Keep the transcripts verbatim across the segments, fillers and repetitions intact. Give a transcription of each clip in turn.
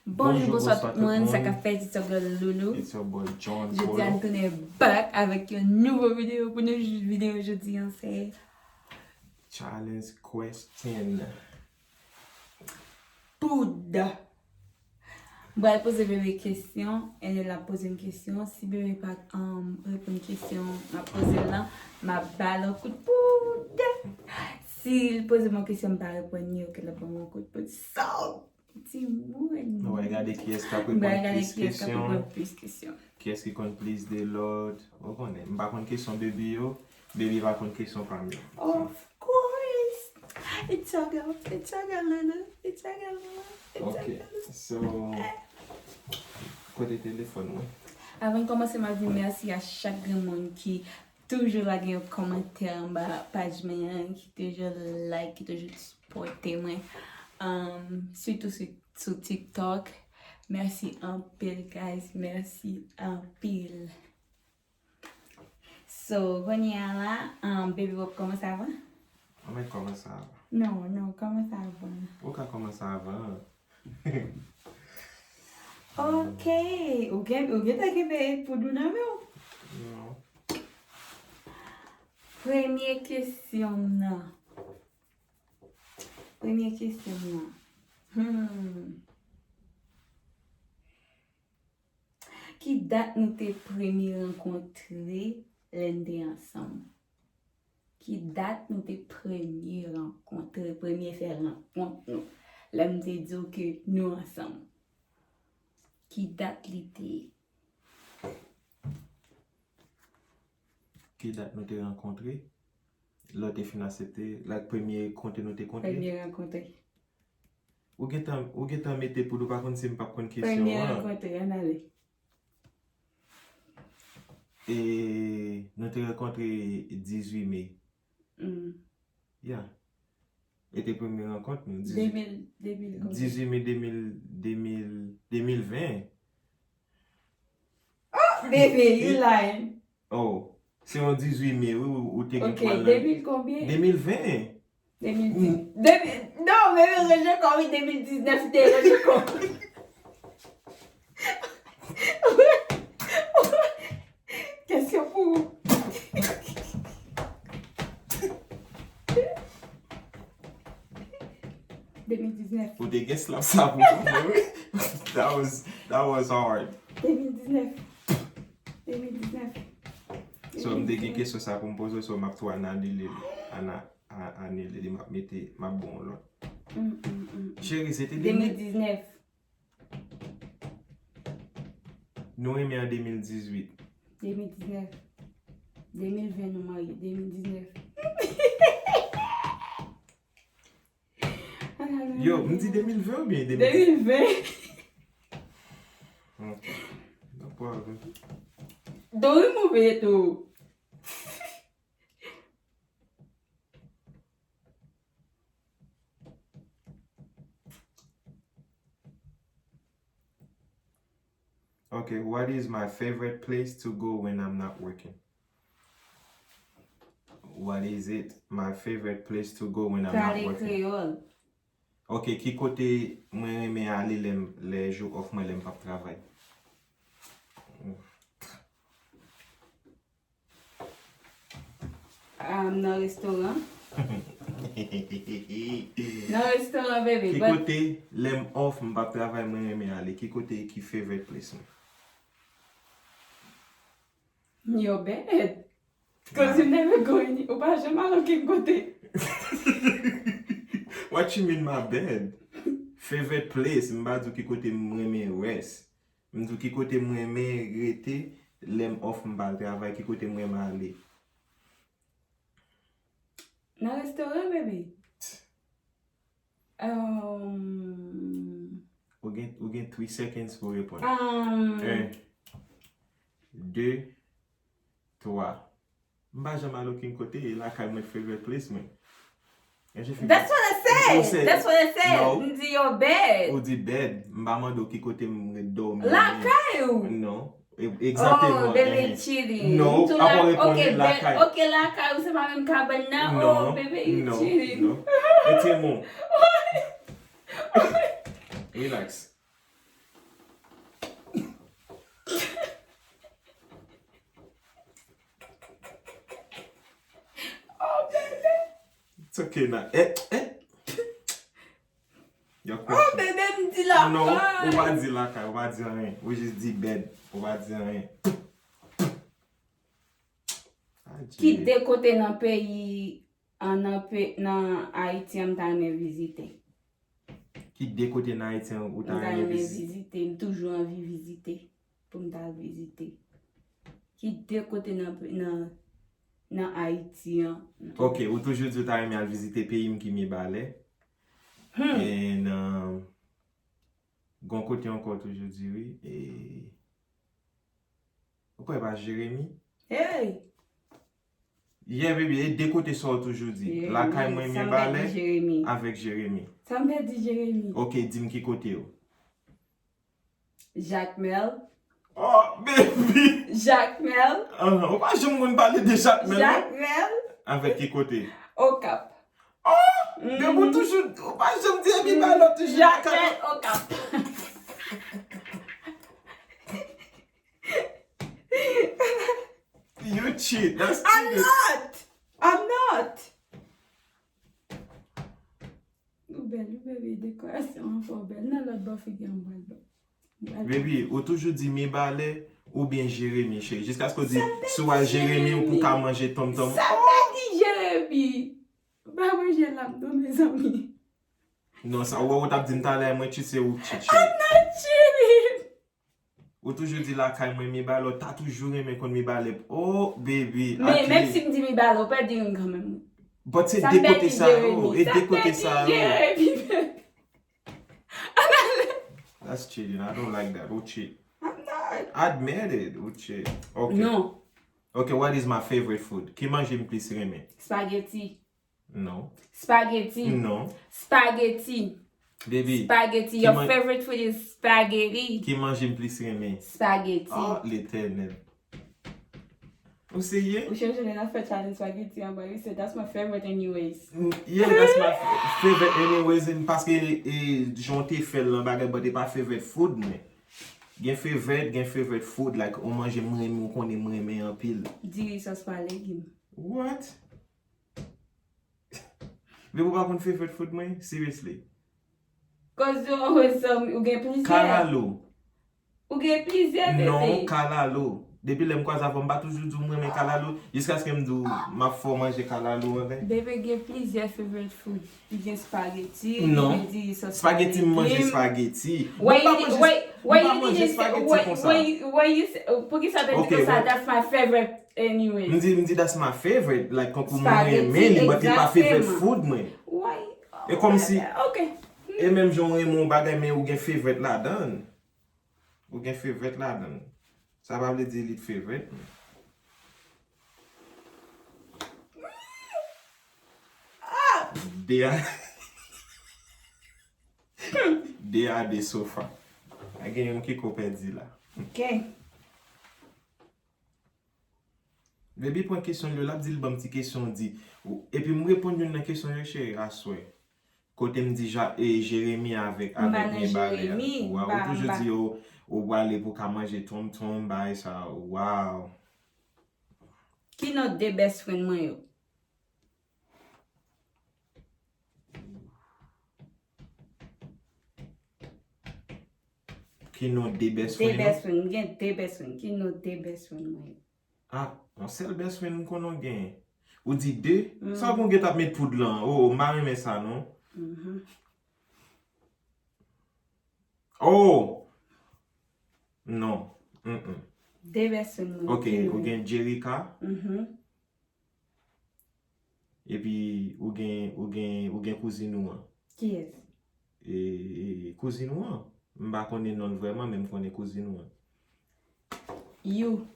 Bonjou, bonswa tout moun, sa k ap fèt, it's your girl Loulou. It's your boy John Polo. Jodi a n tounen back avèk yon nouvo videyo pou nou. Videyo jodi an se challenge question. Poud. M pral poze bebe kesyon, and then l ap poze m kesyon. Si bebe pa, um, reponn kesyon m ap poze l lan, m ap ba l yon kout poud. Si l poze m yon kesyon, m pa reponn li, ok, l ap ban m yon kout poud. So, timoun. Nou pral gade kiyès k ap reponn plis kesyon. Kiyès ki konn plis de lòt. Ou konnen, m pa konn kesyon bebe yo, bebe pa konn kesyon pa m yo. Of course. It's your girl, it's your girl, Loulou. It's your girl, Loulou. It's your girl, Loulou. Ok, so, kote telefòn mwen? Avan n kòmanse, m ap di mèsi a chak grenn moun ki toujou lage yon kòmantè anba paj mwen an, ki toujou like, ki toujou sipòte mwen. Um, sitou sou, sou TikTok. Mèsi anpil, guys. Mèsi anpil. So, kounye a la, um, bebe, w ap kòmanse avan? Mwen kòmanse avan. Non, non, kòmanse avan. Ou ka kòmanse avan. Ok. Ou gen, ou gentan gen bebe poud ou nan men w? Non. Premye kesyon m nan. Premye kesyon m nan. Hmm. Ki dat nou te premye rankontre lè n te ansanm? Ki dat nou te premye rankontre, premye fè rankont nou? Lè m te di w ke nou ansanm. Ki dat li te ye? Ki dat nou te rankontre? Lè w te fin aksepte, like, premye kontre nou te kontre? Premye rankontre. Ou gentan, ou gentan mete poud, ou pa konn si m p ap konn kesyon an. Premye rankontre, ann ale. E nou te rankontre dizuit me. Mm. Ya. E te premye rankont nou, dizuit, de mil, de mil konbyen? Dizuit me de mil, de mil, de mil ven. Oh, bebe, you lying. Oh, se yon dizuit me, wi, ou, ou te gen pou al nan. Ok, de mil konbyen? De mil ven. De mil dis. De mil, non, bebe, ranje kò, wi, de mil diznèf, te ranje kò. Kesyon pou ou. De mil diznèf. Ou te gen slap sa pou mwen, wi. That was, that was hard. De mil diznèf. De mil diznèf. So, m te gen kesyon sa pou m poze w, so m ap tou anile li. Ana-, a-, anile li, m ap mete, m ap bon lòt. Mm, mm, mm, mm. Cheri, se te de mil diznèf. Nou renmen an de mil dizuit. De mil diznèf. De mil ven nou marye. De mil diznèf. Yo, m di de mil ven oubyen de mil diznèf? De mil ven. Ok. No problem. Don't remove it, oh. Okay, what is my favorite place to go when I'm not working? What is it my favorite place to go when I'm not working? Pale kreyòl. Ok, ki kote mwen renmen ale lè m, lè jou off mwen, lè m p ap travay? Um, nan restoran. Nan restoran, bebe. Ki kote, lè m off, m p ap travay, mwen renmen ale? Ki kote ki favorite place mwen? Your bed. 'Cause you never go any, ou pa janm al okenn kote. What you mean my bed? Favorite place, m pa di w ki kote m renmen rest. M di w ki kote m renmen rete, lè m off m pa al travay, ki kote m renmen ale? Nan restoran, bebe. Um, Ou gen, ou gen three seconds pou reponn. Um, En, de, twa. M pa janm al okenn kote, e lakay mwen favorite place mwen. That's what I said. That's what I said. No. M di your bed. Ou di bed. M pa mande w ki kote m dòmi. Lakay ou. Non. E, egzakteman. Oh, baby, you cheating. Non, apa w reponn li lakay. Ok, lakay ou, se pa menm kabann nan. Oh, baby, you cheating. Non, non. Retire mo. Relax. It's okay, nan. Eh, eh. Yo, oh, bebe, m di lakay. Non, ou pa di lakay, ou pa di anyen. Ou jis di bed, ou pa di anyen. Adje. Ki de kote nan peyi, an, nan pe, nan Ayiti an m ta renmen vizite? Ki de kote nan Ayiti an ou ta renmen vizite? M ta renmen vizite, m toujou anvi vizite, pou m ta al vizite. Ki de kote nan, nan, nan Ayiti an? Ok, ou toujou di ou ta renmen al vizite peyi m ki Mibalè. Hmm. And, um, gon kote ankò ou toujou di wi. E, ou kwè pa Jeremi? Hey! Yeah, baby, e de kote sa ou toujou di. Jeremi, lakay mwen, sa m pèdi Mibalè, Jeremi. Avèk Jeremi. Sa m pèdi Jeremi. Ok, di m ki kote yo. Jakmèl. Oh, baby! Jakmèl. Ahn, ou pa janm konn pale de Jakmèl, non? Jakmèl. Avèk ki kote? Okap. Oh! Depi ou toujou, ou pa janm di Mibalè, ou toujou Jakmèl, Okap. You cheat. That's cheating. I'm not. I'm not. Ou bèl, ou bèl, wi, dekorasyon an fè w bèl. Nan lòt bò figi an m pral ba w. Baby, ou toujou di Mibalè oubyen Jeremi, cheri. Jiskaske w di, si w al Jeremi, ou pou ka manje tonmtonm. Sa m te di Jeremi. Ou pa manje lam non, mezanmi. Non, sa ou wè ou t ap di m talè, mwen cheat, se ou k cheat, cheri. I'm not cheating. Ou toujou di lakay mwen Mibalè, ou ta toujou renmen konn Mibalè. Oh, baby, men, menm si m di Mibalè, ou pèdi youn kanmenm. But se de kote sa yo, e de kote sa yo. That's cheating. I don't like that. Ou cheat. I'm not. Admit it. Ou cheat. Ok. Non. Ok, what is my favorite food? Ki manje m plis renmen? Spaghetti. Non. Spaghetti. Non. Spaghetti. Baby, spaghetti. Your favorite food is spaghetti. Ki manje m plis renmen? Spaghetti. Oh, Letènèl. Ou serye? Ou chonje lè n ap fè challenge spaghetti anba, you said, "That's my favorite anyways." Mm, yeah, that's my f-, favorite anyways, and paske, e, jan w te fè l lan bagay, but e pa favorite food mwen. Gen favorite, gen favorite food, like, ou manje m renmen, ou konnen m renmen anpil. Diri sòs pa legim. What? Baby, ou pa konn favorite food mwen? Seriously. Cause you always tell me, ou gen plizyè. Kalalou. Ou gen plizyè, bebe. Non, kalalou. Depi lè m kwaze avè w, m pa toujou di w m renmen kalalou, jiskaske m di w m ap fè w manje kalalou anfen. Bebe gen plizyè favorite food. Li gen spaghetti, li gen diri sòs pa legim. Non. Spaghetti, m manje spaghetti. Why you did, why, why you did this, why, why, why you say, poukisa w te di konsa, "That's my favorite"? Anyways. M di, m di that's my favorite, like, kankou m renmen li, but li pa favorite food mwen. Why? E kòmsi, ok. E menm jan w renmen yon bagay, men ou gen favorite ladan l. Ou gen favorite ladan l. Sa pa vle di li t favorite mwen. De a, de a de sofa. A gen yon ki ko pèdi la. Ok. Baby pran kesyon l yo, l ap di l ban m ti kesyon, di, ou, epi m reponn youn nan kesyon yo, cheri, aswè. Kote m di Ja-, e, Jeremi avèk, avèk Mibalè a. Waw, ou toujou di yo, ou prale pou ka manje tonmtonm, bagay sa, waw. Ki non de best friend mwen yo? Ki non de best friend ou? De best friend, m gen de best friend. Ki non de best friend mwen yo? Ah, yon sèl best friend m konnen w genyen. Ou di de? Mm. Sa w gen t ap met poud lan? Oh, m pa renmen sa, non. Mhm. Oh! Non. Mm-mm. De best friend mwen. Ok, ou gen Jerica. Mhm. Epi ou gen, ou gen, ou gen kouzin ou an. Kiyès? E, e, kouzin ou an. M pa konnen non l vrèman, men m konnen kouzin ou an. You.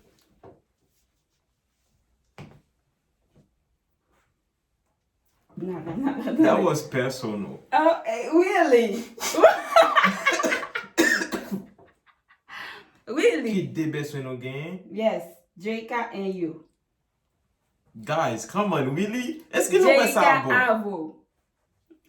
Nada, nada, nada. That was personal. Oh, eh, really? Really? Ki de best friend ou genyen? Yes, Jerica and you. Guys, come on, really? Èske nou wè sa bon? Jerica Avo.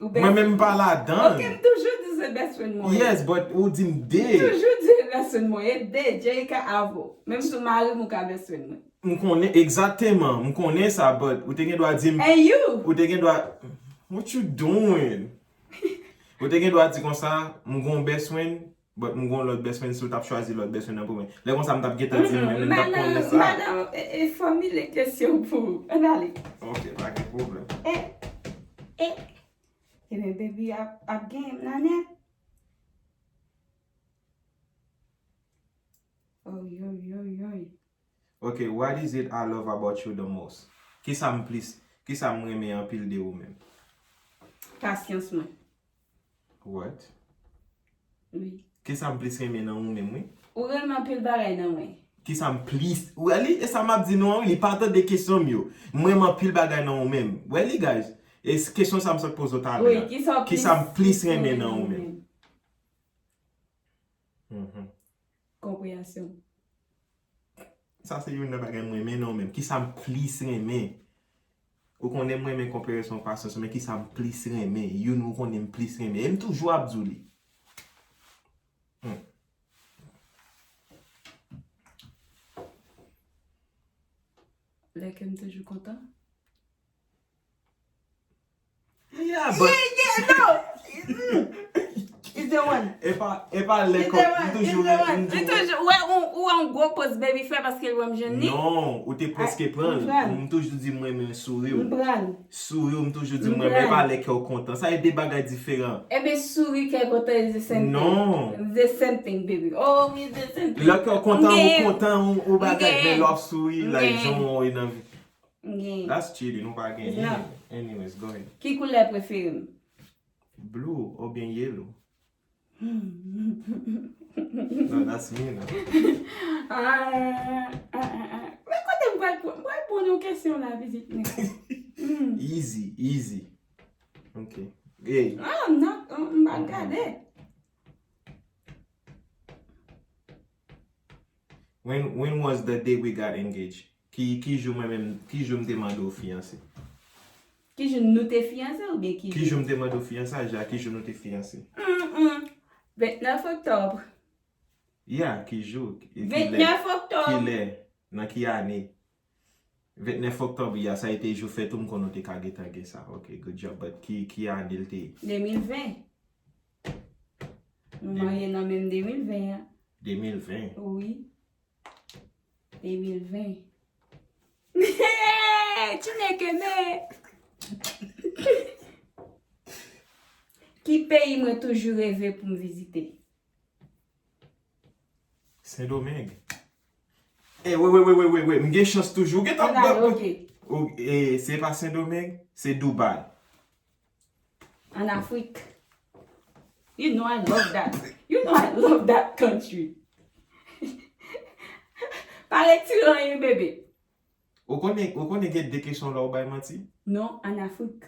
Mwen menm m pa ladan. Ok, m toujou di se best friend mwen. Yes, but ou di m de. M toujou di se best friend mwen. E de, Jerica Avo. Menm sou mari m ou ka best friend mwen. M konnen, egzakteman, m konnen sa, but ou te gen dwa di m. And you? Ou te gen dwa. What you doing? Ou te gen dwa di konsa, "M gon best friend, but m gon lòt best friend, si w t ap chwazi lòt best friend nan pou mwen." Lè konsa, m t ap gentan di, "Mwen menm, m t ap konnen sa." Madanm, e, e, fòmile kesyon pou ou. Ann ale. Ok, pa gen pwoblèm. E, e, ebyen, baby ap, ap genyen m nan nèt. Oy, oy, oy, oy. Ok, what is it I love about you the most? Kisa m plis, kisa m renmen anpil de ou menm? Pasyans mwen. What? Wi. Kisa m plis renmen nan ou menm, wi? Ou renmen anpil bagay nan mwen. Kisa m plis, ou wè li, e sa m ap di nou an, wi, li pa tande kesyon m yo. M renmen anpil bagay nan ou menm. Wè li, guys. E s-, kesyon sa m sot poze w talè a. Wi, kisa w plis, kisa m plis renmen nan ou menm? Mhm. Konpreyansyon. Sa se youn nan bagay mwen renmen nan ou menm. Kisa m plis renmen? Ou konnen mwen renmen konpreyansyon, pasyans, men kisa m plis renmen? Youn ou konnen m plis renmen. E m toujou ap di w li. Hmm. Lè ke m toujou kontan. Yeah, but yeah, yeah, no. Mm. It's the one. E pa, e pa lè kòk, m toujou, m toujou. Ou wè, ou, ou wè yon gwo poz baby fè paske l wè m jwenn li? Non, ou te prèske pran l. M toujou di mwen renmen souri w. M pran l. Souri w, m toujou di mwen renmen, e pa lè kè w kontan. Sa e de bagay diferan. Ebyen, souri, kè kontan is the same thing. Non. The same thing, baby. Oh, it's the same thing. Lè kè w kontan, ou kontan, ou, ou bagay, men lè w ap souri, like, jan w wè nan vi. M gen. That's cheating, ou pa gen. It's not. Any-, anyways, go ahead. Ki koulè prefere m? Blue oubyen yellow? No, that's me now. Ah, ah, ah, ah. Men kote m pral pran, m pral pran yon kesyon la, vizit mwen. Hmm. Easy, easy. Ok. Hey. Ah, m not, m pa gade. When, when was the day we got engaged? Ki, ki jou mwen menm, ki jou m te mande w fiyanse? Ki jou nou te fiyanse oubyen ki jou? Ki jou m te mande w fiyansaj la, ki jou nou te fiyanse? Mm, mm. Vennèf oktòb. Yeah, ki jou? E ki lè? Vennèf oktòb. Ki lè? Nan ki ane? Vennèf oktòb, yeah, sa e te jou fèt ou, m konnen w te ka gentan gen sa. Ok, good job. But ki, ki ane l te ye? De mil ven. Nou marye nan menm de mil ven an. De mil ven? Wi. De mil ven. Chineke men! Ki peyi mwen toujou reve pou m vizite? Sendomeng. Eh, wait, wait, wait, wait, wait, wait. M gen chans toujou. Ou gentan... Ann ale, ok. Ou, eh, se pa Sendomeng, se Dubai. An Afrik. You know I love that. You know I love that country. Pale ti lanyen, bebe. Ou konnen, ou konnen gen de kesyon la ou bay manti? Non, an Afrik.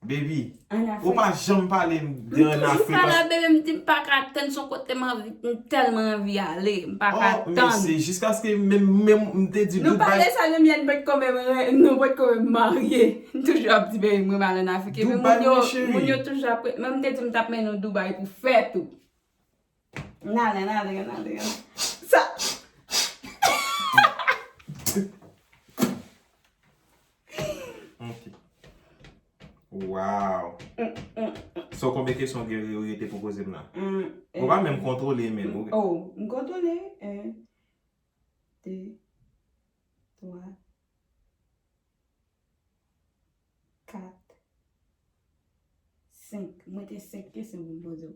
Baby, an Afrik. Ou pa janm pale m de an Afrik. M toujou pale a bebe, m di m pa ka tann, se yon kote m anvi, m tèlman anvi ale, m pa ka tann. Oh, men se jiskaske menm, menm m te di Dubai. Nou pale sa, nou mèt, nou potko menm, nou potko menm marye. M toujou ap di bebe m renmen al an Afrik. Epi moun yo, moun yo toujou ap, menm m te di m t ap mennen w Dubai pou fèt ou. N ale, n ale, n ale, n ale. Sa. Ok. Wow. Mm, mm, mm. So, konbyen kesyon gen yo rete pou poze m la? Mm, ou pa menm kontwole menm. Oh, m kontwole. En, de, twa, kat, senk. Mwen te senk kesyon pou m poze w.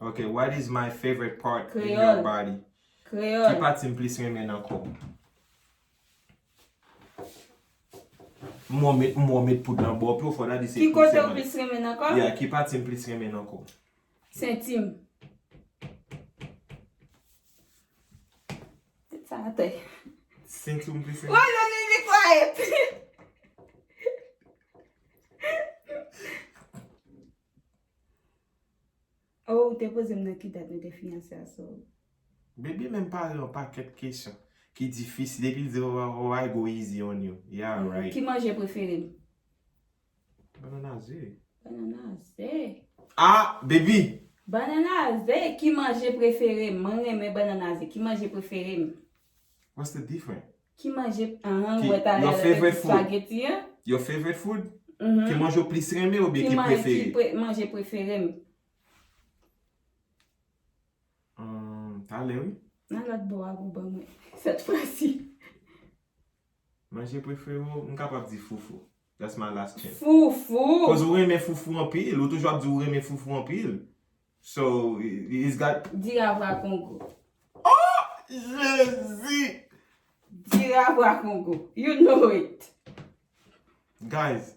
Ok, what is my favorite part in your body? Kreyòl. Ki pati m plis renmen nan kò w? M wè w met, m wè w met poud nan bò pye w, fò w ta di se... Ki kote w plis renmen nan kò m? Yeah, ki pati m plis renmen nan kò w? Senti m. Tèt sa atè. Senti w m plis renmen. Why you leave me quiet? Oh, ou te poze m nan ki dat nou te fiyanse a, so. Baby, menm pare yon pakèt kesyon ki difisil, epi l di, "Oh, oh, I go easy on you." Yeah, right. Ki manje prefere m? Bannann a ze. Bannann a ze. Ah, baby! Bannann a ze, ki manje prefere m? Mwen renmen bannann a ze. Ki manje prefere m? What's the difference? Ki manje, ahan, ou wè talè lè te di spaghetti an? Your favorite food? Mhm. Ki manje w plis renmen oubyen ki prefere? Ki manje prefere m? Hmm, talè, wi. Nan lòt bò a pou ban mwen. Sèt fwa si. Manje prefere w, m kapab di foufou. That's my last chance. Foufou! Cause ou renmen foufou anpil, ou toujou ap di ou renmen foufou anpil. So, i- it's got Diri avwa Kongo. Oh! Jezi! Diri avwa Kongo. You know it. Guys,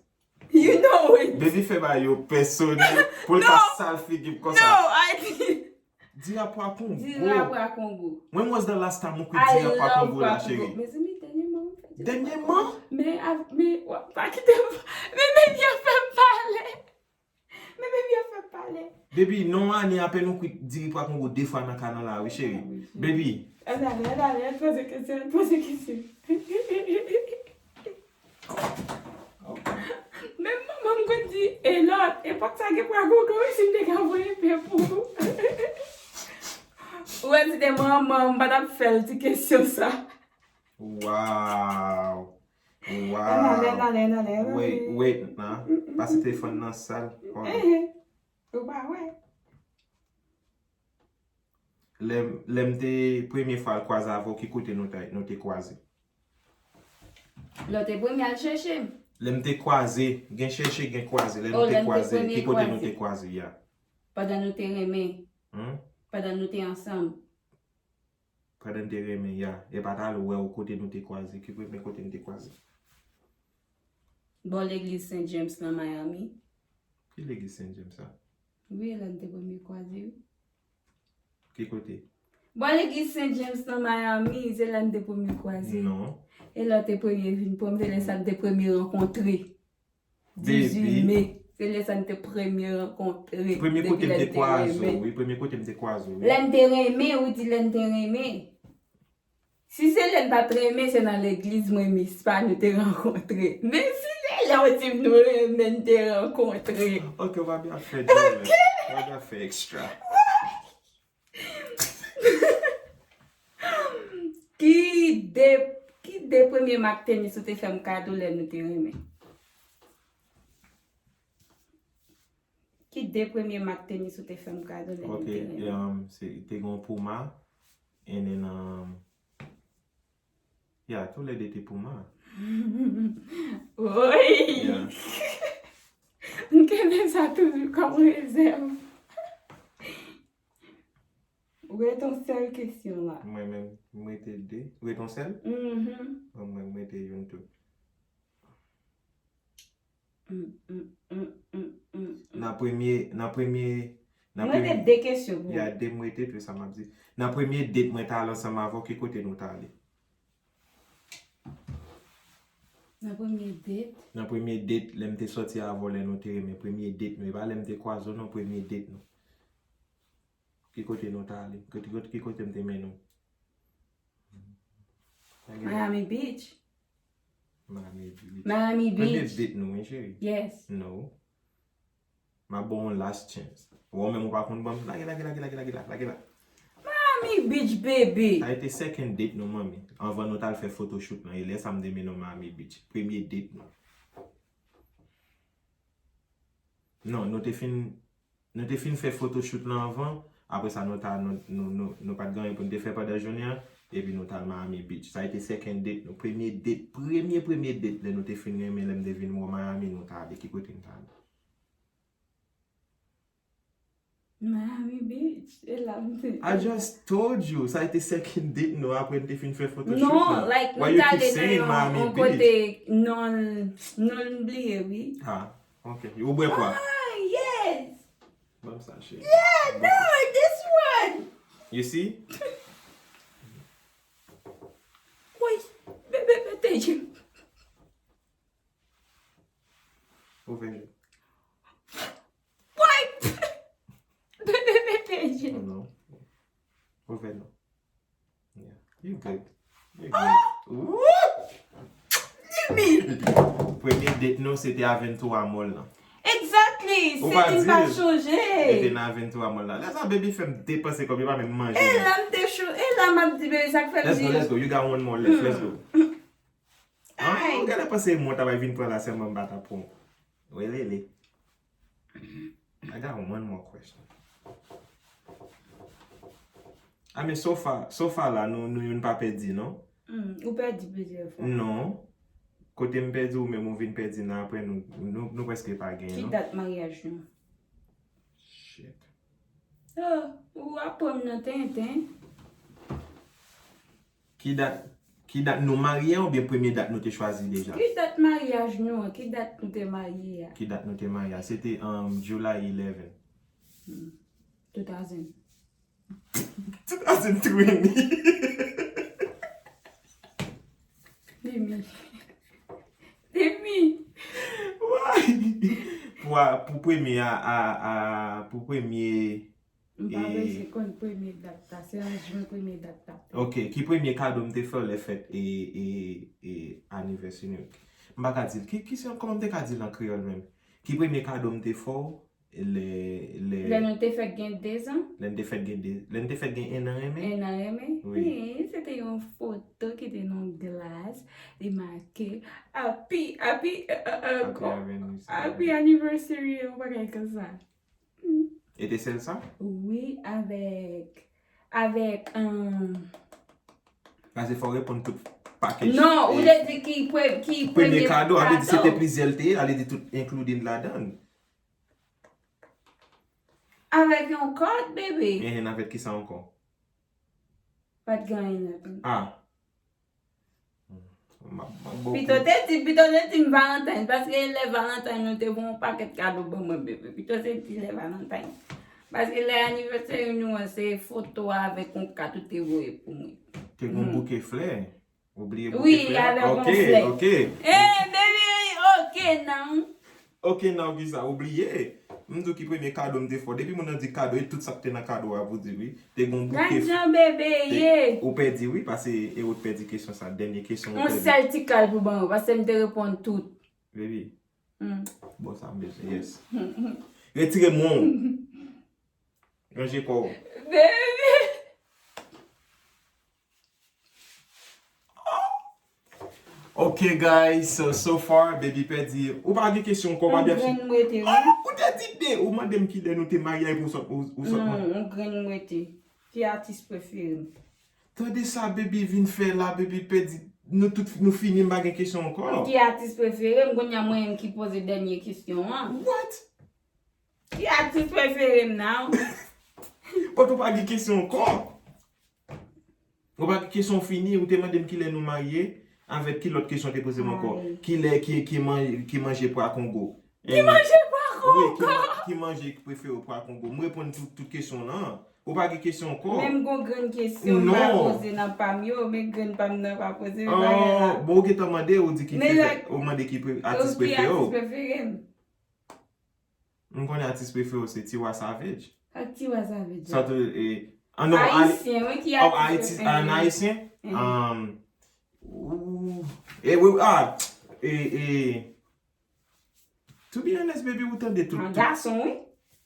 You know it. Baby fè bagay yo pèsonèl pou l ka sal figi m konsa. No, I did. Diri avwa Kongo. Diri avwa Kongo. When was the last time ou kwit diri avwa Kongo la, cheri? Mezanmi, dènyèman, m fè diri avwa Kongo. Dènyèman? Men, men, w ap pa kite m. Men, men, yo fè m pale. Men baby, yo fè m pale. Baby, nan yon ane apèn ou kwit diri pwa Kongo de fwa nan kanal la, wi, cheri. Baby. Ann ale, ann ale, ann poze kesyon, ann poze kesyon. Menm manman m konn di, e lòt, epòk sa gen pwa Kongo, wi, si m te ka voye pen pou ou. Ou wè, si te manman m, m pa t ap fè l ti kesyon sa. Wow. Wow. Ann ale, ann ale, ann ale, ann ale. Wait, wait, nan. Pase telefòn nan sal. Hold on. Ou pa wè. Lè, lè m te premye fwa al kwaze avè w, ki kote nou te, nou te kwaze? Lè w te premye al chèche m. Lè m te kwaze, gen chèche, gen kwaze. Lè nou te kwaze, ki kote nou te kwaze, ya? Pandan nou te renmen. Hmm? Pandan nou te ansanm. Pandan n te renmen, ya. E pa t al wè w kote nou te kwaze. Ki premye kote n te kwaze? Bò legliz Saint James nan Miami. Ki legliz Saint James sa? Wi, e la n te premye kwaze, wi. Ki kote? Bò legliz Saint James nan Miami, se la n te premye kwaze, wi. Non. E la w te premye vin pran m, se lè sa n te premye rankontre. Dizuit me. Se lè sa n te premye rankontre. Premye kote m te kwaze w, wi. Premye kote m te kwaze w, wi. Lè n te renmen, ou di lè n te renmen. Si se lè n pa t renmen, se nan legliz mwen, Mispa, nou te rankontre. Men si se lè w di m nou renmen, n te rankontre. Ok, w pa byen ap fè djòlè. Ok. W pa byen ap fè extra. Ki de, ki de premye mak tenis ou te fè m kado lè nou te renmen? Ki de premye mak tenis ou te fè m kado lè nou te renmen? Ok, um, se, te gen yon Puma, and then, um, yeah, toulède te Puma. Woy! Yeah. M kenbe sa toujou kòm rezèv. Ou rete yon sèl kesyon la. Mwen menm, m rete de. Ou rete yon sèl? Mhm. Bon, mwen, m rete youn tou. Mm, mm, mm, mm, mm, mm. Nan premye, nan premye, nan premye. M rete de kesyon pou ou. Ya, de m rete tou, sa m ap di. Nan premye date mwen t al ansanm avè w, ki kote nou t ale? Nan premye date? Nan premye date, lè m te sòti avè w, lè nou te renmen, premye date nou. E pa lè m te kwaze w, non, premye date nou. Ki kote nou t ale? Ki kote, ki kote m te mennen w? Miami Beach. Miami Beach. Miami Beach. Premye date nou, wi, cheri. Yes. No. M ap ba w yon last chance. Ou menm ou pa konn ban m. Lage, lage, lage, lage, lage la, lage la. Miami Beach, baby. Sa a été second date nou, manmi. Anvan nou t al fè photoshoot lan. E lè sa m te mennen w Miami Beach. Premye date nou. Non, nou te fin, nou te fin fè photoshoot lan anvan. Apre sa, nou ta, nou, nou, nou, nou pa t gen anyen pou n te fè pandan jounen an. Epi nou t al Miami Beach. Sa a été second date nou. Premye date, premye, premye date lè nou te fin renmen, lè m te vin wè w Miami, nou t ale. Ki kote n t ale? Miami Beach. E la m te I just told you. Sa a été second date nou apre n te fin fè photoshoot lan. Non, like, nou t ale nan yon, yon kote, non, non, m bliye, wi. Ah, ok. Ou bwè kwa? Ah, yes. Ban m sa, cheri. Yeah, no, this one. You see? Woy, bebe, bebe, thank you. Ouvè je. Woy! Bebe, bebe, je. Oh, non. Ouvè non. Yeah. You good. You good. Woo! Jimmy! Premye date nou, se te Aventura Mall lan. Exactly! Ou pa di m. Se li m pa chonje. Li te nan Aventura Mall lan. Lè sa, baby fè m depanse kòb, li pa menm manje. E la m te cho-, e la m ap di, baby, sa k fè m di. Let's go, let's go. You got one more left. Let's go. Ou genlè panse mwen ta bay vin pran la sèlman m pa ta pran. Welele. I got one more question. I mean, so far, so far la, nou, nou youn pa pèdi, non? Hmm, ou pèdi plizyè fwa. Non. Kote m pèdi ou menm ou vin pèdi nan apre nou, nou, nou prèske pa gen, Ki non? Dat maryaj nou? Shit. Oh, ou ap pran m nan tenten. Ki dat, ki dat nou marye an oubyen premye dat nou te chwazi deja? Ki dat maryaj nou an? Ki dat nou te marye a? Ki dat nou te marye a? Se te um, July eleven. Two thousand. Two thousand twenty. Demi. Demi. Why? Pou, a- pou premye a, a, a, pou premye M pa bezwen konn premye dat la. Se an jen premye dat la. Ok, ki premye kado m te fè w lè fèt e, e, e anivèsè nou? M pa ka di l. Ki, ki se, kòman m te ka di l an kreyòl menm? Ki premye kado m te fè w lè, lè, Lè nou te fèk gen dezan, lè n te fèt gen de, lè n te fèt gen en an renmen? en an renmen? Wi. Wi, se te yon foto ki te nan glas, li make Happy, Happy, euh, euh, euh, Happy anniversary. Happy anniversary, yon bagay konsa. E te sèl sa? Wi, avèk, avèk, um, Paske fò w reponn tout package. Non, ou E te di ki pre, ki premye kado, a vle di se te plizyè l te ye, a vle di tout including ladan. Avèk yon kòd, bebe. Enhen, avèk kisa ankò? Pa t gen anyen nan pen. Ah. M ap, m ap ba w Pito te di, pito te di m Valentine, paske lè Valentine nou te voye yon pakèt kado ban mwen, bebe. Pito te di lè Valentine. Paske lè anivèsè nou an, se foto avèk yon kat ou te voye pou mwen. Te gen yon bouke flè. Ou bliye bouke Wi, flè a? avèk yon Ok, flè. Ok. Eh, baby, ok, non. Ok, nan kisa? Ou bliye? M di w ki premye kado m te fè w. Depi moun nan di kado, e tout sa k te nan kado a pou di wi. Te gen yon bouke Gad f- jan bebe te- ye. Ou pèdi wi, paske e ou t pèdi kesyon sa. Dènye kesyon ou Yon pèdi. Sèl ti kal pou ban mwen, paske m te reponn tout. Baby, Hmm. bon sa m bezwen, yes. Retire mwen w. Ranje kò w. Baby. Ok, guys, so, so far, baby pèdi. Ou pa gen kesyon ankò, ou pa Yon gen grenn m rete, wi. Oh, ou te di de. Ou mande m kilè nou te marye epi ou sot, ou, ou sot. Non, yon grenn m rete. Ki atis prefere m? Tande sa, baby vin fè la, baby pèdi. Nou tout, nou fini, m pa gen kesyon ankò. Ki atis prefere m? Kounye a mwen menm ki poze dènye kesyon an. What? Ki atis prefere m nan? But ou pa gen kesyon ankò. Ou pa gen kesyon fini, ou te mande m kilè nou marye, avèk ki lòt kesyon te poze m ankò? Ay. Kilè ki, ki, man, ki manje pwa Kongo? Ki manje pwa Wi, ki, Kongo? Ki manje ki prefere w pwa Kongo? M reponn tout, tout kesyon lan. Ou pa gen kesyon ankò? Menm gon grenn kesyon m pa Non. Poze nan pa m yo, men grenn pa m nan pa poze, men bagay la. Oh, bon, ou gentan mande, ou di ki Men fè, la- ou mande ki pre, atis Ki prefere atis w. Prefere m? M konnen atis prefere w se Tiwa Savage. Ak Tiwa Savage. Sa tou, e, ah, non, Ali- Ayisyen, wi, ki Oh, atis Haiti, prefere an m? Ayisyen? Mm. Um, ooh, e, wi, ah, e, e, to be honest, baby, ou tande tout, An tout. Gason, wi.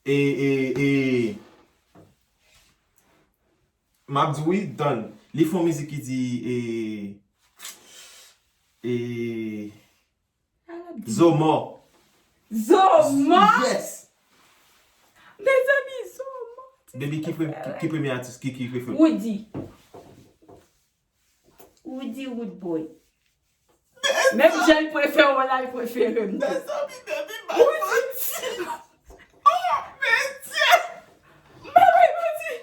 E, e, e, m ap di w wi, tann. Li fè yon mizik ki di, e, e, Al ap di. Zomò. Zomò? Yes. Mezanmi, Zomò. Baby, ki pre-, ki, ki premye atis ki, ki prefere? Roody. Roody, Roodboy. Menm jan l prefere w la, l prefere m tou. Mezanmi, baby, Roody. Oh, mesye. Mwen, Roody.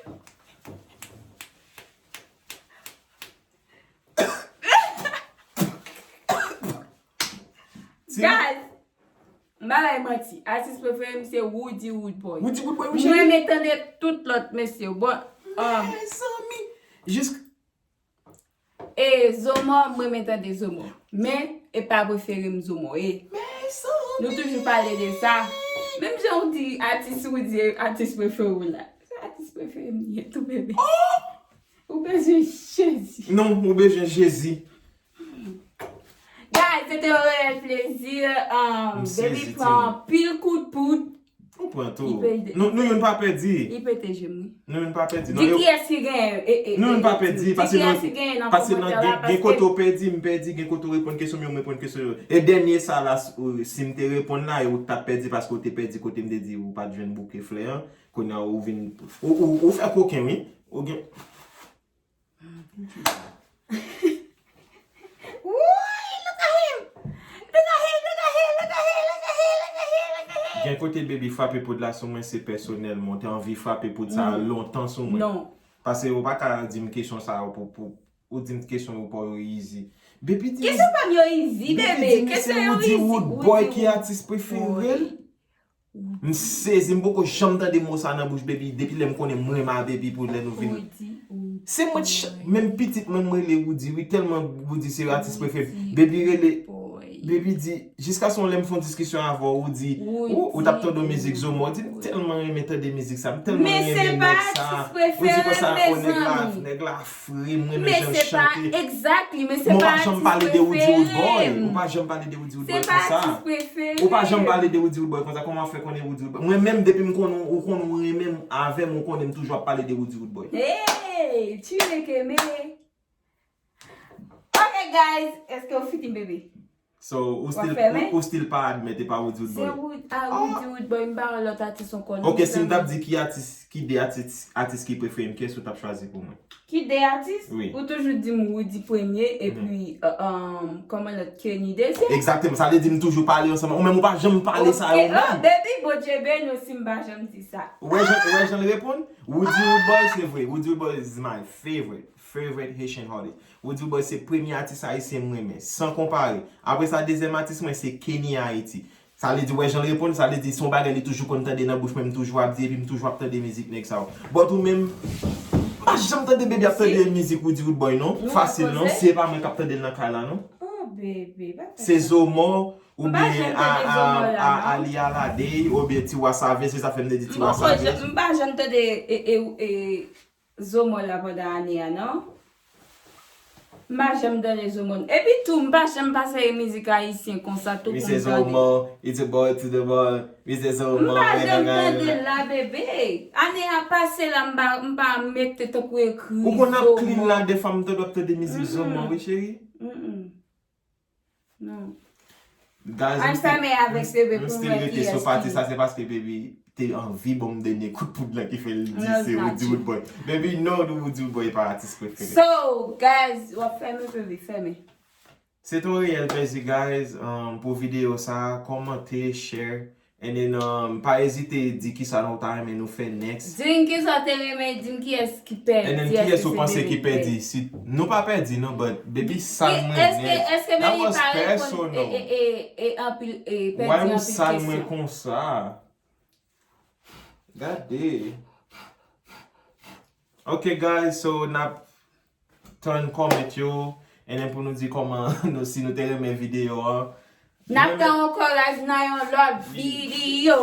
Si- Guys, m pa bay manti. Atis prefere m se Roody, Roodboy. Roody, Roodboy, wi, M cheri. Renmen tande tout lòt mesye yo. Bon, um, Mezanmi. Jis- e Zomò, m renmen tande Zomò. Men, e pa prefere m Zomò. E, Mezanmi. Nou toujou pale de sa. Menm jan ou di atis ou di atis prefere w la. Se atis prefere m ye tou, bebe. Ou bezwen Jezi. Non, ou bezwen Jezi. Guys, se te yon reyèl plezi. Um, M Baby sezi, pran anpil kout poud. Ou pran tou. Nou youn pa pèdi. Li pete je m, wi. Nou youn pa pèdi. Di kiyès ki genyen. Nou youn pa pèdi. Paske nan gen kote w pèdi, m pèdi, gen kote w reponn kesyon m, yo m reponn kesyon yo. E dènye sa la, si m te reponn la, e ou t ap pèdi paske ou te pèdi kote m te di ou pa t jwenn bouke flè an. Kounye a ou vin, ou, ou, ou fè koken, wi. Ou gen. Woy, look at him! Look at him, look at him, look at him, look at him, look at him, look at him! Gen kote baby frape poud la sou mwen, se pèsonèlman. Ou te anvi frape poud sa a lontan sou mwen. Non. Paske ou pa ka di m kesyon sa yo pou, pou, ou di m kesyon yo pa yo easy. Baby di. Kesyon pa m yo easy, bebe. Kesyon yo easy. Ou di Roodboy ki atis prefere l? M sezi, m poko janm tande mo sa nan bouch Baby. Depi lè m konnen m renmen a Baby pou lè nou vin. Se mwen, menm pitit mwen m rele Roody, wi, tèlman Roody se atis prefere m. Baby rele, Baby di, jiskaske yon lè m fè yon diskisyon avè w, ou di, ou, ou t ap tande yon mizik Zomo, ou di, m tèlman renmen tande mizik sa, m tèlman renmen nèg sa. Ou di konsa, o, nèg la, nèg la fre, m renmen jan l chante. Men se pa atis prefere m. Men w pa janm pale de Roody Roodboy. Ou pa janm pale de Roody Roodboy konsa. Se pa atis prefere m. Ou pa janm pale de Roody Roodboy konsa. Kòman w fè konnen Roody Roodboy? Mwen menm, depi m konnen w, ou konnen w renmen m, avè m, ou konnen m toujou ap pale de Roody Roodboy. Hey! Chile que me. Ok, guys, èske w fini, bebe? So, ou still, ou, ou still pa admèt e pa Roody Roodboy? Se Rood-, a, Roody Roodboy, m pa wè lòt atis ankò, non. Ok, si m t ap di ki atis, ki de atis, atis ki prefere m, kiyès ou t ap chwazi pou mwen? Ki de atis? Wi. Ou toujou di m Roody premye, epi, euh, euh, kòman lòt, Kenny dezyèm? Egzakteman, sa vle di m toujou pale ansanm. Ou menm ou pa janm pale sa yo menm. Ok, oh, baby, Bondye beni w si m pa janm di sa. Ou wè jan, ou wè jan l reponn? Roody Roodboy, se vre. Roody Roodboy is my favorite, favorite Haitian artist. Roody Roodboy se premye atis ayisyen m renmen, san konpare. Apre sa, dezyèm atis mwen se Kenny Haiti. Sa vle di, wè jan l reponn, sa vle di se yon bagay li toujou konn tande nan bouch mwen, m toujou ap di, epi m toujou ap tande mizik nèg sa yo. But ou menm, m pa janm tande Baby ap tande mizik Roody Roodboy non. Fasil non, si e pa mwen k ap tande l nan kay la non. Oh, baby, pa fè sa. Se Zomo, oubyen a, a, a, Ali Alade, oubyen Tiwa Savage, se sa fè m te di Tiwa Savage. M pa janm tande e, e, e, Zomo la pandan ane a, non. M pa janm tande Zomo. Epi tou, m pa janm pase mizik ayisyen konsa tou pou m tande. Mister Zomo, it's a boy to the boy. Mister Zomo, m pa janm tande l la, bebe. Ane a pase la, m pa, m pa mete tankou ekri Zomo. Ou konn ap clean la, defa m tande w ap tande mizik Zomo, wi, cheri. Mm-mm. Non. Guys, m still, m still rete sou pati sa, se paske Baby te anvi ban m dènye kout poud la ki fè l di se Roody Roodboy. Baby, no, Roody Roodboy pa atis prefere. So, guys, w ap fèmen, Baby, fèmen. Se te yon reyèl plezi, guys, um, pou videyo sa, kòmante, share, And then, um, pa ezite di kisa nou ta renmen nou fè next. Di m kisa w te renmen, di m kiyès ki pèdi. And then, kiyès ou panse ki pèdi? Si nou pa pèdi, non, but baby, sa m renmen. Èske, èske baby pa reponn e, e, e, e, anpil, e, pèdi anpil kesyon? Why ou sal mwen konsa? Gade. Ok, guys, so n ap tann comment yo, and then pou nou di kòman nou, si nou te renmen videyo an. N ap tann ankò, guys, nan yon lòt videyo.